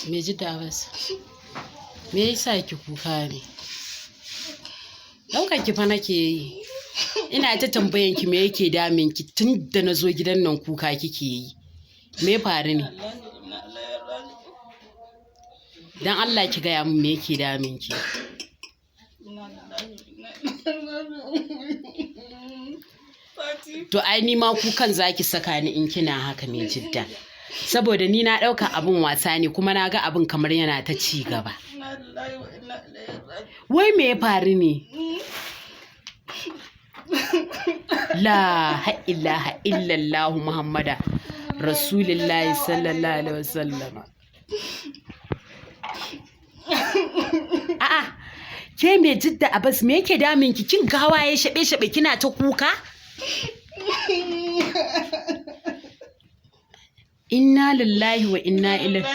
Me ji Abbas? Me yasa ki kuka ne? Ɗaukar ki fa nake yi. Ina ta tambayan ki me yake damun ki tun da na zo gidan nan kuka kike yi. Me ya faru ne? Dan Allah ki gaya min me yake damun ki. To ai ni ma kukan zaki saka ni in kina haka mai jidda. Saboda ni na ɗauka abin wasa ne kuma na ga abin kamar yana ta ci gaba. Wai me ya faru ne? La ilaha illallah Muhammada Rasulullahi sallallahu alaihi wasallama. A'a, ke mai jidda Abbas me yake damun ki? Kin ga hawaye shaɓe shaɓe kina ta kuka? Inna lillahi wa inna ilaihi.